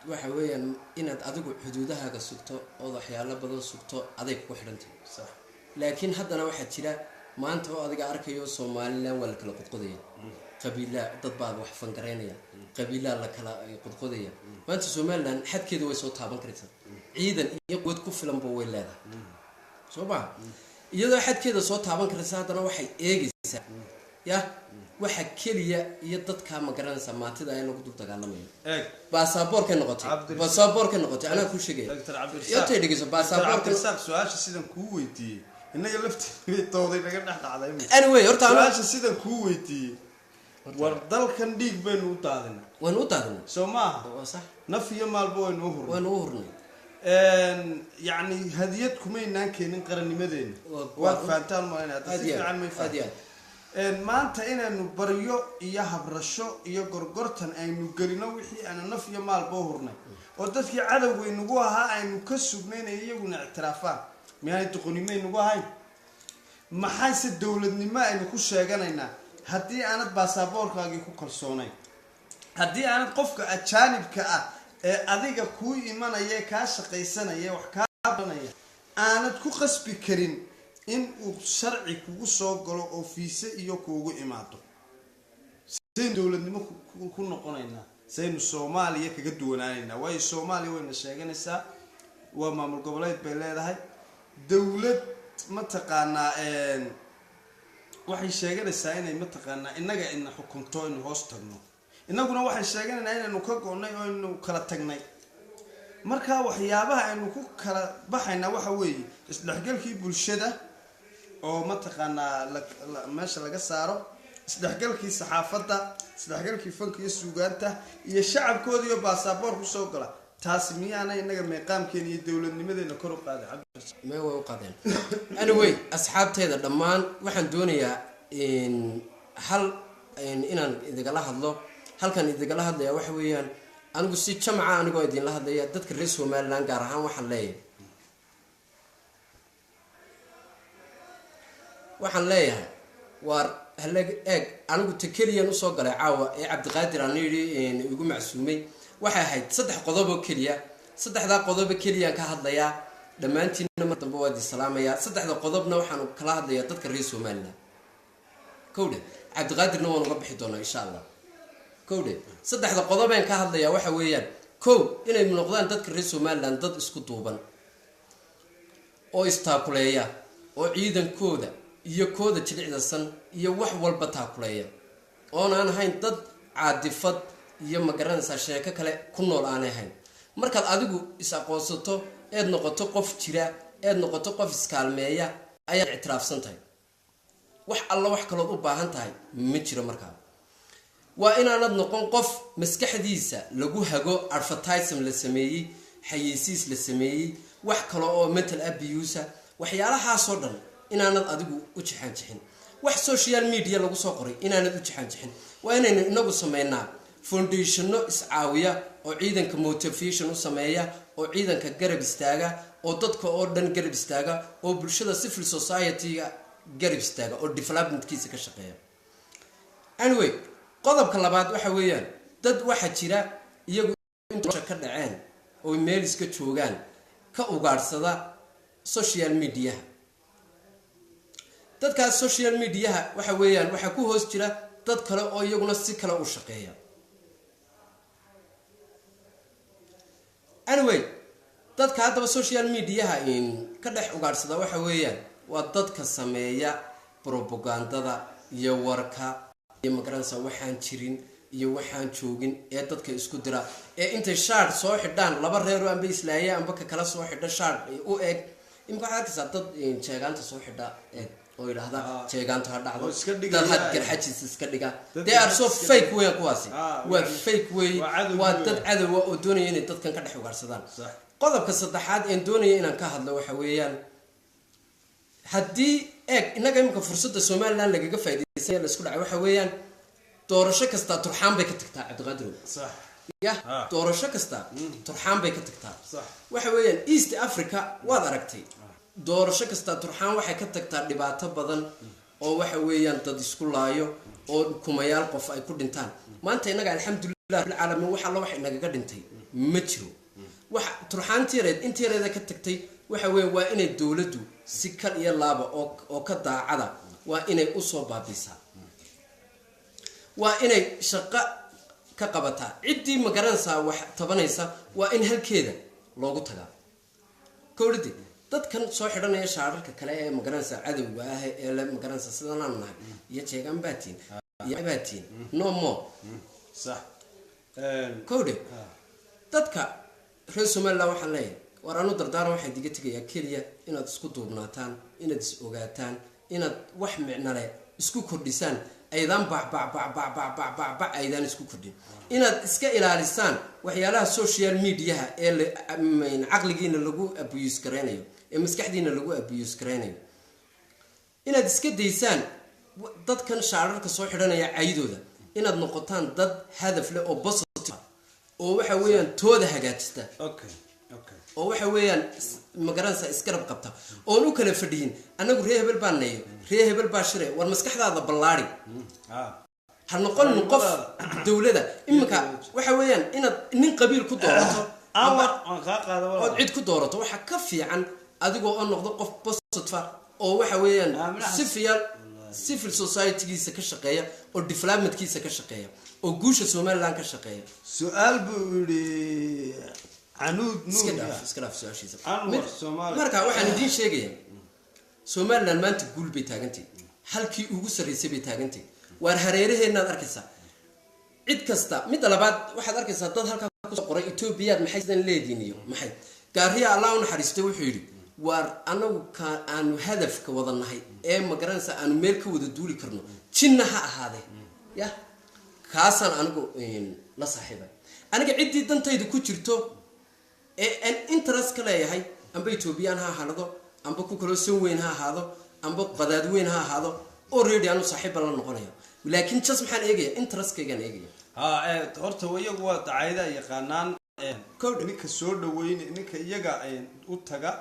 Speaker 2: waxa weeyaan inaad adigu xuduudahaaga sugto ood waxyaalo badan sugto, aday kugu xidhantay. Laakiin haddana waxaa jira maanta oo adiga arkayo, Somaliland waa la kala qodqodaya, qabiilaa dad baa wax fangaraynaya, qabiilaa la kala qodqodaya. Maanta Somaliland xadkeeda way soo taaban karaysaa, ciidan iyo quwad ku filanba way leedahay, soo maa? Iyadoo xadkeeda soo taaban karaysa, haddana waxay eegaysaa ya waxa keliya iyo dadkaa, ma garanaysaa, maantida ee lagu dul dagaalamayo.
Speaker 1: Eeg.
Speaker 2: Baasaboorkay noqotay, baasaboorkay noqotay, anaa kuu sheegaya.
Speaker 1: Dr.
Speaker 2: Yotay dhegeyso, baasaboorka.
Speaker 1: Cabdirasaaq, su-aasha sidan kuu weydiiyey innaga lafteeda dooday naga dhex dhacday imika.
Speaker 2: Anyway, horta
Speaker 1: Su-aasha sidan kuu weydiiyey, war dalkan dhiig baynu u daadinay.
Speaker 2: Waynu u daadinay.
Speaker 1: Soo maaha?
Speaker 2: Waa sax.
Speaker 1: Naf iyo maalba waynu u hurnay.
Speaker 2: Waynu u hurnay.
Speaker 1: Yacni hadiyad kumaynaan keenin qarannimadeena. Waad fahantaan malayna hadda
Speaker 2: Aad
Speaker 1: si
Speaker 2: iyo
Speaker 1: fiican
Speaker 2: aad
Speaker 1: may
Speaker 2: aad iyo
Speaker 1: fahantaan.
Speaker 2: Aad.
Speaker 1: Maanta inaynu baryo iyo habrasho iyo gorgortan aynu gelino wixii aanu naf iyo maalba u hurnay oo dadkii cadowga inagu ahaa aynu ka sugnay inay iyaguna ictiraafaan, miyaanay doqonnimo inagu ahayn? Maxayse dowladnimo aynu ku sheeganaynaa haddii aanad baasaboorkaagii ku kalsoonayn, haddii aanad qofka ajaanibka ah ee adiga kuu imanaya ee kaa shaqaysanaya, wax kaa baranaya, aanad ku qasbi karin in uu sharci kugu soo galo oo fiise iyo kuugu imaado? Saynu dowladnimo ku noqonaynaa? Saynu Soomaaliya kaga duwanaanaynaa? Waayo Soomaaliya wayna sheeganaysaa, waa maamul goboleed bay leedahay, dowlad mataqaanaa waxay sheeganaysaa inay mataqaanaa innaga ina xukunto, inu hoos tagno. Innaguna waxay sheeganaynaa inaynu ka go-nay oo aynu kala tagnay. Marka waxyaabaha aynu ku kala baxaynaa waxa weeye isdhexgalkii bulshada oo mataqaanaa meesha laga saaro. Isdhexgalkii saxaafadda, isdhexgalkii fanka iyo suugaanta iyo shacabkoodiiyo baasaboor kusoo gala, taasi miyaana inaga meeqaamkeena iyo dowladnimadeena kor u qaaday, Cabdirasaaq?
Speaker 2: Mee, way u qaadeen. Anyway, asxaabteeda dhammaan waxaan doonayaa hal inaan idigala hadlo. Halkan idigala hadlaya waxa weeyaan, anigu si jamaca anigoo idinla hadlaya, dadka reer Somaliland gaar ahaan waxaan leeyahay waar halag eeg. Anigu ta keliyan usoo galay caawa ee Cabdiqaadir aan yidhi igu macsuumay waxay ahayd saddex qodob oo keliya. Saddexdaa qodobo keliyaan ka hadlayaa. Dhammaantiinna mar dambe waa idin salaamayaa. Saddexda qodobna waxaan kala hadlayaa dadka reer Somaliland. Kowdhe, Cabdiqaadirna waan uga bixi doonaa, insha Allah. Kowdhe, saddexda qodobeen ka hadlayaa waxa weeyaan: kow, inay noqdaan dadka reer Somaliland dad isku duuban oo istaakuleeya, oo ciidankooda iyo kooda jilicdasan iyo wax walba taakuleeya, oonaan ahayn dad caadifad iyo, magaranaysaa, sheeko kale ku nool aanay ahayn. Markaad adigu is aqoonsato eed noqoto qof jira, eed noqoto qof iskaalmeeya, ayaad ictiraafsan tahay. Wax alla wax kalood u baahan tahay ma jiro. Markaa waa inaanad noqon qof maskaxdiisa lagu hago advertisem la sameeyey, xayeysiis la sameeyey, wax kale oo mental abuse, waxyaalahaasoo dhan inaanad adigu u jixaan jixin. Wax social media lagu soo qoray inaanad u jixaan jixin. Waa inaynu inagu sameynaa foundationno iscaawiya oo ciidanka motivation u sameeya, oo ciidanka garab istaaga, oo dadka oo dhan garab istaaga, oo bulshada civil society-ga garab istaaga, oo developmentkiisa ka shaqeeya. Anyway, qodobka labaad waxa weeyaan, dad waxaa jira iyagu inta ka dhaceen oo meel iska joogaan ka ugaadhsada social mediaha. Dadkaas social mediaha waxa weeyaan waxaa ku hoos jira dad kale oo iyaguna si kale u shaqeeya. Anyway, dadka haddaba social mediaha ka dhex ugaadhsada waxa weeyaan waa dadka sameeya propagandada iyo warka iyo, magaranaysa, waxaan jirin iyo waxaan joogin ee dadka isku dira, ee intay shaar soo xidhaan laba reero amba islaaya amba ka kala soo xidha shaar u eg. Imika waxaad arkaysaa dad jeegaanta soo xidha eeg oo yidhaahda jeegaantu ha dhacdo,
Speaker 1: Oo iska dhigaya.
Speaker 2: dad had Garxajiis iska dhiga.
Speaker 1: Dad
Speaker 2: They are so
Speaker 1: iska dhiga.
Speaker 2: fake weeyaan kuwaasi. Waa fake wey.
Speaker 1: Waa cadow
Speaker 2: Waa
Speaker 1: weeyaan.
Speaker 2: dad cadowa oo doonaya inay dadkan ka dhex ugaarsadaan. Qodobka saddexaad een doonaya inaan ka hadlo waxa weeyaan, haddii eeg innaga imika fursadda Somaliland lagaga faaidaysanaya la isku dhacay waxa weeyaan, doorasho kastaa turxaan bay ka tagtaa, Cabdiqaadir. Yah. Doorasho kasta turxaan bay ka tagtaa. Waxa weeyaan, East Africa waad aragtay, doorasho kasta turxaan waxay ka tagtaa dhibaato badan oo waxa weeyaan dad isku laayo oo kumayaal qof ay ku dhintaan. Maanta innaga, alxamdulilah rabbil caalamiin, wax alla wax inagaga dhintay ma jiro. Wax turxaantii yareed, intii yareeda ka tagtay, waxa weeye waa inay dowladdu si kal iyo laaba oo ka daacada waa inay usoo baabiisaa, waa inay shaqo ka qabataa. Ciddii, magaranaysaa, wax tabanaysa waa in halkeeda loogu tagaa. Kowladii dadkan soo xidhanaya shaararka kale ee, magaranaysaa, cadowga ah ee le, magaranaysaa, sidanaan nahay iyo jeegaan baatiin iyo baatiin, no more. Kowdhe, dadka reer Somaliland waxaan leeyahay, war anu dardaaran waxaan idiga tegayaa keliya inaad isku duubnaataan, inaad is ogaataan, inaad wax micnale isku kordhisaan, aydaan bac bac bac bac bac bac bac bac aydaan isku kordhin, inaad iska ilaalisaan waxyaalaha social mediaha ee caqligiina lagu abuse garaynayo, ee maskaxdiina lagu abuse garaynayo, inaad iska daysaan dadkan shaararka soo xidhanaya caydooda, inaad noqotaan dad hadaf leh oo positive ah, oo waxa weeyaan tooda hagaajista, oo waxa weeyaan magaranaysa isgarab qabta, oon u kala fadhiyin annagu ree hebel baa nayo, ree hebel baa shiray. War maskaxdaada ballaari. Ha noqonin qof dowlada. Iminka waxa weeyaan inaad nin qabiil ku doorato
Speaker 1: Anwar, waan kaa qaada
Speaker 2: ood
Speaker 1: walaal.
Speaker 2: cid ku doorato, waxaa ka fiican adigoo oo noqdo qof positive ah oo waxa weeyaan civil society-giisa ka shaqeeya, oo developmentkiisa ka shaqeeya, oo guusha Somaliland ka shaqeeya.
Speaker 1: Su-aal buu yidhi Canuud.
Speaker 2: Iska
Speaker 1: Nuur.
Speaker 2: dhaaf, iska dhaaf su-aashiisa.
Speaker 1: Anwar, Soomaali.
Speaker 2: Marka waxaan idiin sheegayaa, Somaliland maanta guul bay taagantay, halkii ugu sarraysay bay taagantay. Waar hareeraheennaad arkaysaa cid kasta. Midda labaad, waxaad arkaysaa dad halkaa kusoo qoray Etoobiyaad maxay sidan leediin iyo maxay. Gaariya, Allah u naxariistay, wuxuu yidhi Waar anagu ka aanu hadafka wada nahay ee, ma garanaysaa, aanu meel ka wada duuli karno, jinna ha ahaadee, ya kaasaan anigu la saaxiibay. Aniga ciddii dantayda ku jirto ee aan interest ka leeyahay, amba Ethiopian ha ahaado, amba ku kaloo san weyn ha ahaado, amba qadaad weyn ha ahaado, already anu saaxiib baan la noqonaya. Laakiin just maxaan eegaya? Interestkaygaan eegaya.
Speaker 1: Ha, horta iyagu waa dacayada yaqaanaan. Ninka soo dhaweyn, ninka iyaga u taga,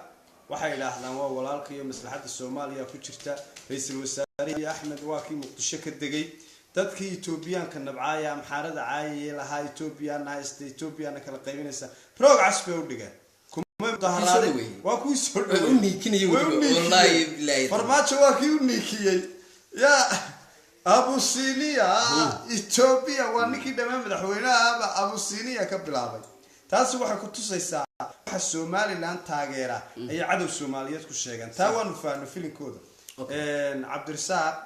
Speaker 1: waxay idhaahdaan waa walaalka iyo maslaxadda Soomaaliya ku jirta. Ra-iisul wasaare Axmed waa kii Muqdisho ka degay. Dadkii Etoobiyaanka nabcaaya, Amxaarada caayayay, lahaa Etoobiyana haysta, Etoobiyana kala qaybinaysa, roog cas bay u dhigeen, kuma mudaharaaday. Waa kuwii soo
Speaker 2: Way u niikinayay weliba, wallaahi bilaahi.
Speaker 1: Farmaajo waa kii u niikiyey ya Abusiniya Etoobiya, waa ninkii dhammaan madaxweynahaba Abusiniya ka bilaabay. Taasi waxay ku tusaysaa waxa Somaliland taageera ayay cadow Soomaaliyeed ku sheegaan. Taa waanu faahno filinkooda. Cabdirasaaq,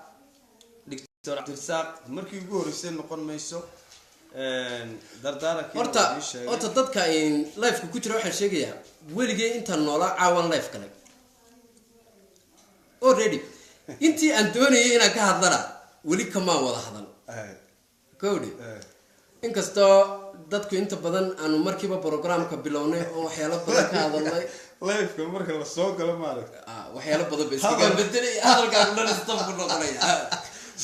Speaker 1: Doctor Cabdirasaaq, markii ugu horreysay noqon mayso dardaarankii
Speaker 2: Horta
Speaker 1: ii sheegay.
Speaker 2: Horta dadka liveka ku jira waxaan sheegayaa, weligay intaan noolaa caawan live galay already. Intii aan doonayay inaan ka hadlana weli kamaan wada hadal. Kowdhi, inkastoo dadku inta badan aanu markiiba programka bilownay oo waxyaalo badan ka hadalnay.
Speaker 1: Liveka marka la soo galo, maaragta.
Speaker 2: Ah, waxyaalo badan ba iskaga bedelay, hadalkaagu dhan istabku noqonaya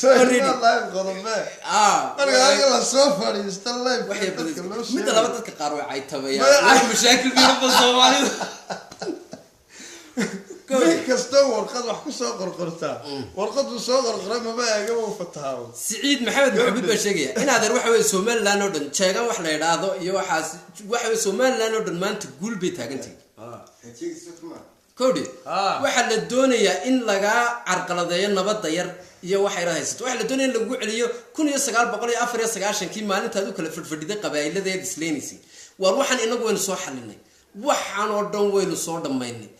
Speaker 2: already.
Speaker 1: Live qodobe marka halka la soo fadhiisto live
Speaker 2: waxay
Speaker 1: dadka loo
Speaker 2: midda
Speaker 1: sheegayo.
Speaker 2: Laba dadka qaar way caytabayaan, waa mashaakil biiraba Soomaalida.
Speaker 1: Nin kastoo warqad wax kusoo qorqortaa, warqadu soo qorqoray maba eega, wuu fatahaa.
Speaker 2: Siciid Maxamed Maxamuud baa sheegaya in adeer waxa weye Somaliland oo dhan jeegan wax la idhaahdo iyo waxaas. Waxa weye Somaliland oo dhan maanta guul bay taagantahay. Kowdhi, waxaa la doonayaa in lagaa carqaladeeyo nabadda yar iyo waxa yar haysato. Waxaa la doonaya in lagu celiyo 1994-kii, maalintaad u kala fadhfadhiday qabaa'iladeed isleynaysay. Waar waxaan inagu waynu soo xalinay, waxaan oo dhan waynu soo dhammaynay.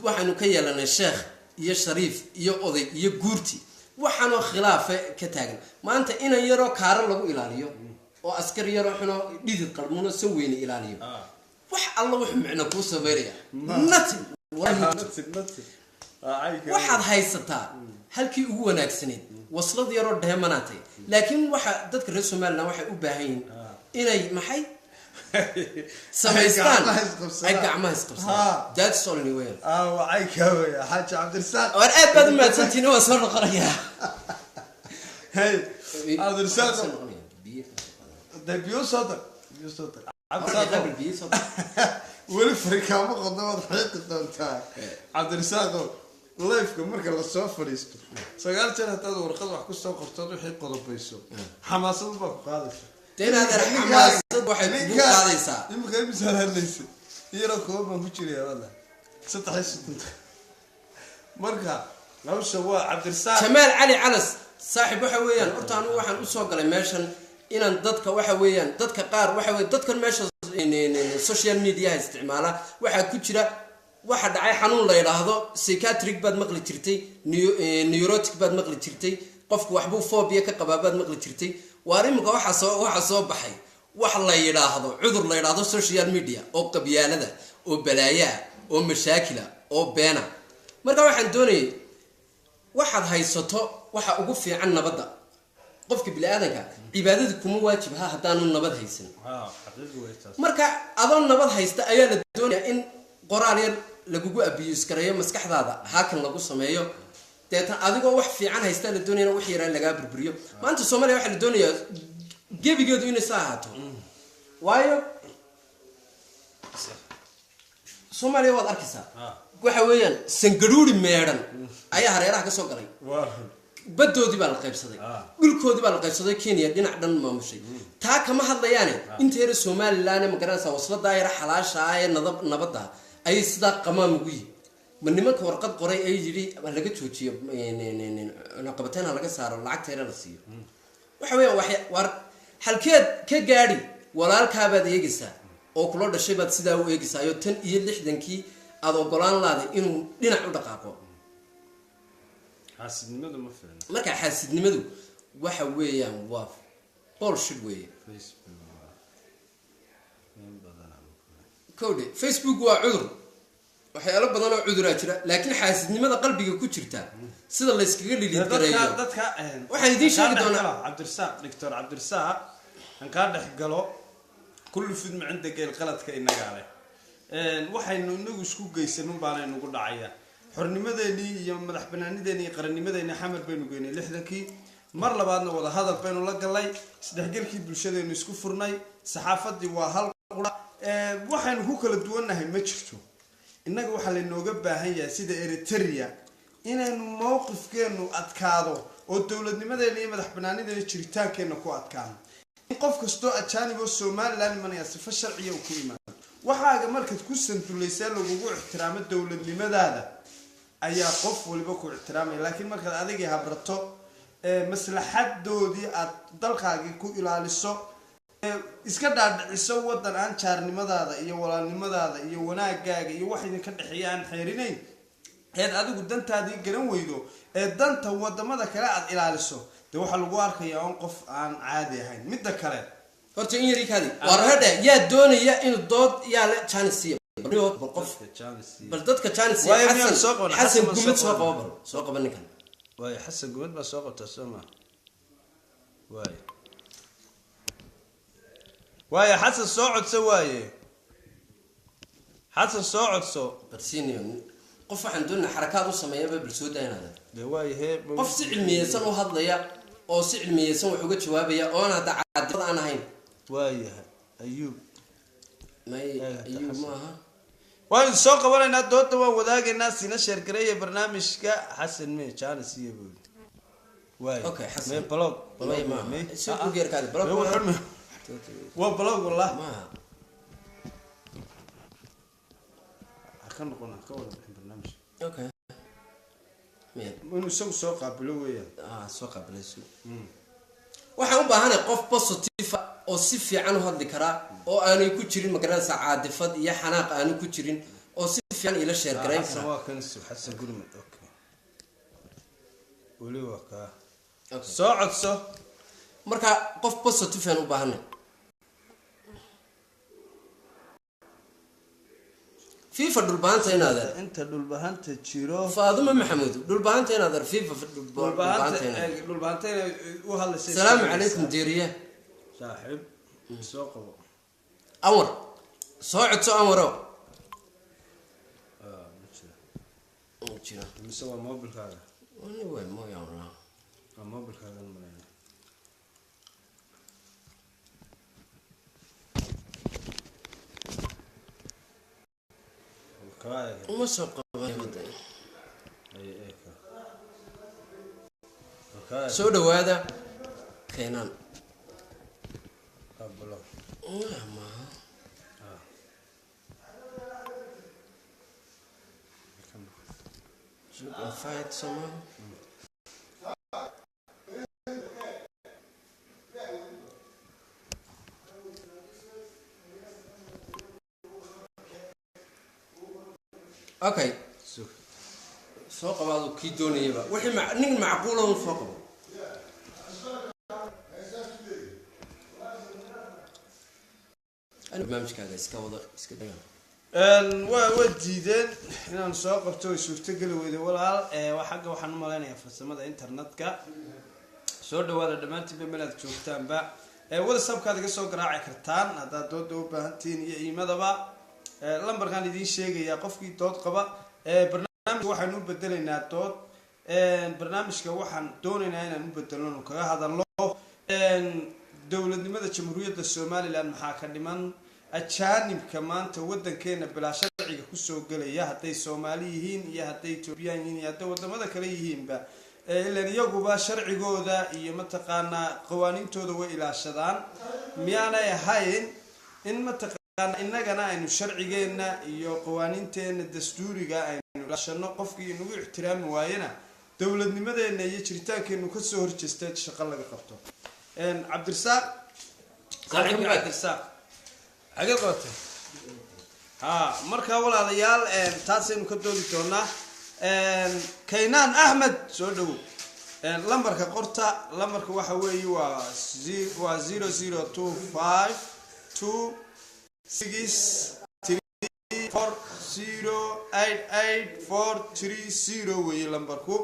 Speaker 2: Waxaynu ka yeelanay sheekh iyo shariif iyo oday iyo guurti. Waxaanoo khilaafe ka taagan maanta, inan yaroo kaaro lagu ilaaliyo oo askar yaroo xunoo dhidid qarmuno san weyne ilaaliyo, wax alla wuxuu micno kuu sameynaya? Nothing. Waxaad haysataa halkii ugu wanaagsanayd, waslad yaroo dheemanaatay. Laakiin waxa dadka reer Somaliland waxay u baahan yihiin inay maxay samaystaan? Ay gacmaha isqabsadaan. That's all anyway.
Speaker 1: Wacayka wey, Xaaji Cabdirasaaq.
Speaker 2: Waar aad baad u mahadsantihiin, waan soo noqonayaa.
Speaker 1: Hey Cabdirasaaq, de biyo soo dar, biyo soo dar, Cabdirasaaq. Weli farikaamo qodo waad xiiqi doontaa. Cabdirasaaqo, liveka marka lasoo fadhiisto, 9 jeer haddaad warqad wax kusoo qortood, wixii qodobayso, xamaasad baa ku qaadaysa.
Speaker 2: Dee inaad xamaasad waxay kugu qaadaysaa.
Speaker 1: Imika imisaad hadlaysa? Iyaroo kooban baan ku jiraya walla, 33. Marka hawsha waa Cabdirasaaq.
Speaker 2: Jamaal Cali Calas, saaxiib, waxa weeyaan horta anigu waxaan usoo galay meeshan inaan dadka, waxa weeyaan, dadka qaar, waxa weye dadkan meesha social mediaha isticmaala, waxaa ku jira waxa dhacay xanuun la yidhaahdo psychiatric baad maqli jirtay, neurotic baad maqli jirtay, qofku waxbuu phobia ka qabaa baad maqli jirtay. Waar imika waxaa soo baxay wax la yidhaahdo cudur la yidhaahdo social media, oo qabyaalada, oo balaayaa, oo mashaakila, oo beena. Marka waxaan doonayay, waxaad haysato waxa ugu fiican nabadda. Qofka bini-aadanka cibaadadu kuma waajib ha haddaanu nabad haysan. Marka adoo nabad haysta ayaa la doonaya in qoraal yar lagugu abuse gareeyo, maskaxdaada haakan lagu sameeyo. Deetan adigoo wax fiican haysta la doonaya in wax yaraa lagaa burburiyo. Maanta Soomaaliya waxaa la doonayaa gebigeedu inay sa ahaato, waayo Soomaaliya waad arkaysaa, waxa weeyaan sangaruuri meedhan ayaa hareeraha ka soo galay. Badoodii baa la qaybsaday, dhulkoodii baa la qaybsaday, Kenya dhinac dhan maamushay. Taa kama hadlayaane inta yara Somaliland, ma garanaysaa, wasladaa yara xalaasha ah ee nabadda ayay sidaa qamaam ugu yihi. Ma nimanka warqad qoray ee yidhi ha laga joojiyo cunaqabateyn, ha laga saaro, lacagta yara la siiyo, waxa weeyaan wax war halkeed ka gaadhi? Walaalkaabaad eegaysaa oo kula dhashay baad sidaa u eegaysaayo, tan iyo 60-kii aada ogolaan laaday inuu dhinac u dhaqaaqo.
Speaker 1: Xaasidnimadu ma fiicna.
Speaker 2: Marka xaasidnimadu waxa weeyaan waa bullshit weeye.
Speaker 1: Facebook waa in badan.
Speaker 2: Kowdhe, Facebook waa cudur, Waxyaalo badan oo cuduraa jira, laakiin xaasidnimada qalbiga ku jirta sida layskaga liliid
Speaker 1: Dadka
Speaker 2: gareeyo
Speaker 1: dadka
Speaker 2: Waxaan idiin sheegi
Speaker 1: kaa dhex
Speaker 2: doonaa-
Speaker 1: galo, Cabdirasaaq, Doctor Cabdirasaaq, aan kaa dhex galo. Kullu fidma cinda geel, qaladka inagaa leh. Waxaynu inagu isku geysan baana nagu dhacaya. Xornimadeenii iyo madax banaanideenii iyo qarannimadeenii Xamar baynu geynay 60-kii. Mar labaadna wada hadal baynu la galnay, isdhexgelkii bulshadaynu isku furnay, saxaafadii waa hal qura. Waxaynu ku kala duwannahay ma jirto. Innaga waxaa laynooga baahan yahay sida Eritrea inaynu mowqifkeenu adkaado oo dowladnimadeena iyo madax banaanideena, jiritaankeenna ku adkaano, in qof kastoo ajaanib oo Somaliland imanaya sifo sharciya uu ku imaado. Waxaaga markaad ku sandulaysaa lagugu ixtiraamo dowladnimadaada ayaa qof waliba ku ixtiraamaya, laakiin markaad adigii habrato ee maslaxadoodii aad dalkaagii ku ilaaliso ee iska dhaadhiciso wadan aan jaarnimadaada iyo walaalnimadaada iyo wanaagaaga iyo wax idinka dhexeeya aan xeerinayn, eed adigu dantaadii garan weydo ee danta wadamada kale aad ilaaliso, dee waxaa lagu arkayaa on qof aan caadi ahayn. Midda kale,
Speaker 2: Horta in yari kaadi waa rahadhe. Yaa doonaya inuu dood? Yaa le chance siiya bal qof, bal dadka chance siiya.
Speaker 1: Waayo, miyaan
Speaker 2: Xasan
Speaker 1: soo qaban?
Speaker 2: Xasan
Speaker 1: Xasan baan
Speaker 2: Gumad
Speaker 1: soo
Speaker 2: soo
Speaker 1: qaban.
Speaker 2: qabo, bal soo qaba ninkan.
Speaker 1: Waayo, Xasan Gumad baa soo qabtaa, soo maa? Waayo, Xasan soo codso. Waaye, Xasan soo codso.
Speaker 2: Barsiiniyo qof waxaan doonaa xarakaad u sameeyaba, bal soo daa inaada.
Speaker 1: Dee waaye hee.
Speaker 2: Qof si cilmiyeysan u hadlaya oo si cilmiyeysan wax uga jawaabaya oon hadda caadifad aan ahayn.
Speaker 1: Waayahay, Ayuub.
Speaker 2: May. Ayuub maaha.
Speaker 1: Waanu soo qabanaynaa, dooda waan wadaagaynaa, sina share gareeya barnaamijka. Xasan me janis iyo buuli waay.
Speaker 2: Okay, Xasan.
Speaker 1: Me block.
Speaker 2: May maaha. Si ku geerkaadi block maaha.
Speaker 1: Waa block wallah.
Speaker 2: Maaha.
Speaker 1: Ha ka noqon, ha ka wada bixin barnaamijka.
Speaker 2: Okay. Miya?
Speaker 1: Inuu isagu soo qaabilo weeyaan.
Speaker 2: Ah, soo qaabilayso. Waxaan u baahanahay qof positive ah oo si fiican u hadli karaa oo aanay ku jirin, magaranaysa, caadifad iyo xanaaq aanay ku jirin, oo si fiican ila share garayn
Speaker 1: Xasan
Speaker 2: kara.
Speaker 1: Waa kan Xasan Gurmud. Okay, weli waa kaa.
Speaker 2: Okay.
Speaker 1: Soo codso.
Speaker 2: Marka qof positive aan u baahanay. FIFA dhulbahanta inaadeer.
Speaker 1: Inta Dhulbahanta jiro.
Speaker 2: Faaduma Maxamuud, dhulbahanta inaadeer, FIFA dhulbahanta inaadeer.
Speaker 1: Dhulbahanta inay u hadlaysay.
Speaker 2: Salaamu calaykum, deeriye.
Speaker 1: Saaxiib, soo qabo.
Speaker 2: Anwar, soo codso, Anwaro.
Speaker 1: Ah, ma jiro.
Speaker 2: Jira.
Speaker 1: Mise waa mobilkaaga?
Speaker 2: Wani way mooyaan.
Speaker 1: Waa mobilkaaga malayna. Kaa
Speaker 2: Uma soo qaban.
Speaker 1: Ay ay ka. Kaa.
Speaker 2: Soo dhawaada, keenaan.
Speaker 1: Kaa block.
Speaker 2: Ah, maaha.
Speaker 1: Ah.
Speaker 2: Should fight someone? Okay.
Speaker 1: Sug.
Speaker 2: Soo qabaadu kii doonayaba, wixii nin macquula un soo qabo. Barnaamijkaaga iska wada, iska dagaa.
Speaker 1: Waa diideen inaan soo qabto, way suurtogeli weyday walaal. Waa xagga, waxaan u malaynayaa farsamada internetka. Soo dhawaada dhammaantiinba meel aad joogtaanba. WhatsAppkaad iga soo garaaci kartaan haddaad dooda u baahantihiin iyo iimadaba. Lambarkaan idiin sheegayaa qofkii dood qaba. Barnaamijka waxaan u bedelaynaa dood. Barnaamijka waxaan doonaynaa inaan u bedelno, kaga hadalno dowladnimada Jamhuuriyadda Somaliland maxaa ka dhiman, ajaanibka maanta wadankeena bilaa sharciga kusoo gelaya, hadday Soomaali yihiin iyo hadday Etoobiyaan yihiin iyo hadday wadamada kale yihiinba. Ilan iyaguba sharcigooda iyo mataqaanaa qawaaniintooda way ilaashadaan, miyaanay ahayn in mataqaana innagana aynu sharcigeenna iyo qawaaniinteena dastuuriga aynu ilaashano? Qofkii inagu ixtiraami waayena, dowladnimadeena iyo jiritaankeenu kasoo horjeesta shaqo laga qabto. Cabdirasaaq, saaxiibka Cabdirasaaq, xageed qabatay? Ha, markaa walaalayaal, taasaynu ka doodi doonaa. Kaynaan Axmed, soo dhowow. Lambarka qorta, lambarka waxa weeye waa 0025263 4. 0 8 8 4 3 0 weeye lambarku.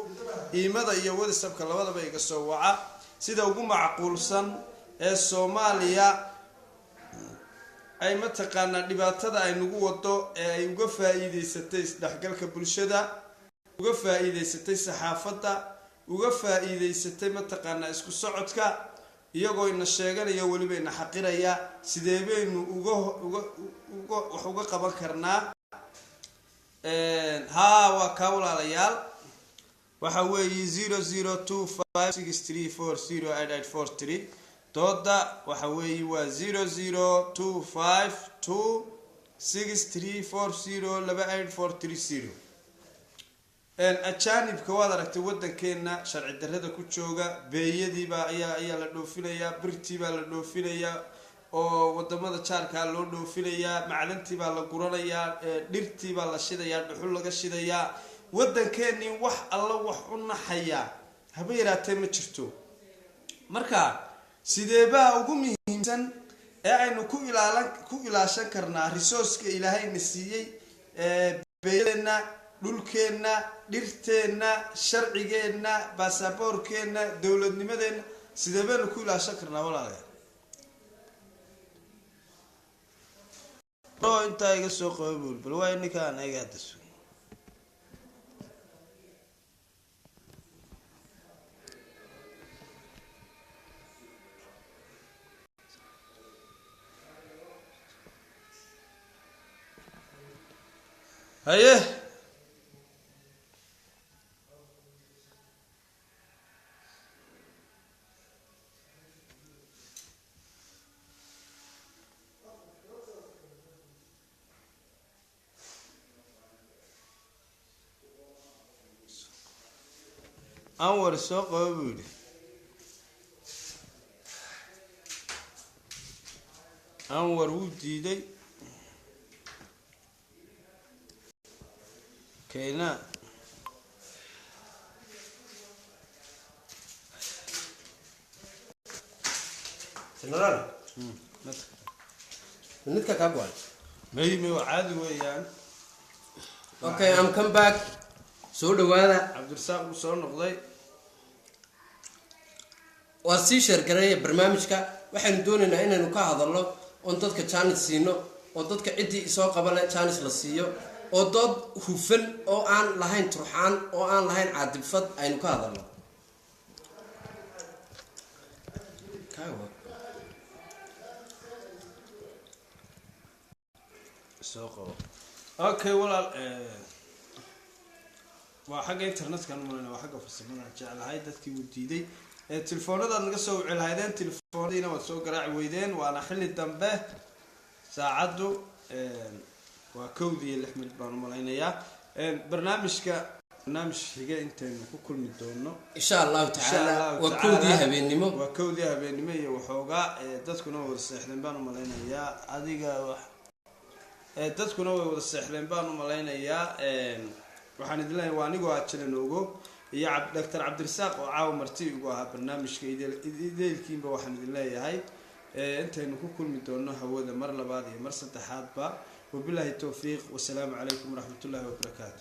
Speaker 1: Iimada iyo WhatsAppka labadaba iga soo waca. Sida ugu macquulsan ee Soomaaliya ay mataqaanaa dhibaatada ay nagu wado ee ay uga faa-iideysatay isdhexgalka bulshada, uga faa-iideysatay saxaafadda, uga faa-iideysatay mataqaanaa isku socodka, iyagoo ina sheeganaya, weliba ina xaqiraya, sidee baynu uga wax uga qaban karnaa? Haa, waa kaa walaalayaal. Waxa weeye 0 0 2 5 6 3 4 0 8 8 4 3. Dooda waxa weeye waa 0 0 2 5 2 6 3 4 0 2 8 4 3 0. Ajaanibka waad aragtay wadankeena sharci darrada ku jooga. Beeyadiibaa ayaa la dhoofinayaa, birtiibaa la dhoofinayaa oo wadamada jaarkaa loo dhoofinayaa, macdantiibaa la guranayaa, dhirtiibaa la shidayaa, dhuxul laga shidayaa. Wadankeenii wax alla wax u naxayaa haba yaraatee ma jirto. Marka sideebaa ugu muhiimsan ee aynu ku ilaashan karnaa resourceka Ilaahayna siiyey, beeyadeenna, dhulkeenna, dhirteenna, sharcigeenna, baasaboorkeenna, dowladnimadeenna? Sidee baynu ku ilaashan karnaa, walaalayaal? Intaa iga soo qaba buul. Bal waa ninkaan ayaga hadda sugay. Haye. Anwar soo qabo buu yidhi. Anwar wuu diiday. Kayna.
Speaker 2: Generaal, midka kaa go-ay.
Speaker 1: May, waa caadi weeyaan.
Speaker 2: Okay, I'm come back. Soo dhawaada.
Speaker 1: Cabdirasaaq wuu soo noqday.
Speaker 2: Waa sii share gareeya barnaamijka. Waxaynu doonaynaa inaynu ka hadalno oon dadka chance siino, oo dadka ciddii isoo qabale chance la siiyo, oo dood hufan oo aan lahayn turxaan oo aan lahayn caadibfad aynu ka hadalno.
Speaker 1: Soo qabo. Okay walaal, waa xagga internetkan umaleyna, waa xagga farsamada jeclahay. Dadkii wuu diiday. Telefoonadaad naga soo wici lahaydeen, telefoonadiina waad soo garaaci weydeen, waana xilli dambe. Saacaddu waa 1:06 baan umalaynayaa. Barnaamijka barnaamij xiga intaynu ku kulmi doono.
Speaker 2: Insha Allahu
Speaker 1: Insha
Speaker 2: tacaala.
Speaker 1: Allahu
Speaker 2: Waa
Speaker 1: tacaala.
Speaker 2: 1dii habeennimo.
Speaker 1: Waa 1dii habeennimo iyo waxoogaa. Dadkuna way wada seexdeen baan umalaynayaa. Adiga wax dadkuna way wada seexdeen baan umalaynayaa. Waxaan idin leeyahay, waa anigoo ajilan ogo iyo Dr Cabdirasaaq oo caawa marti igu ahaa barnaamijka. Ideelkiinba waxaan idin leeyahay, intaynu ku kulmi doono hawada mar labaad iyo mar saddexaadba, wabilaahi towfiiq, wasalaamu calaykum waraxmatullaahi wabarakaatu.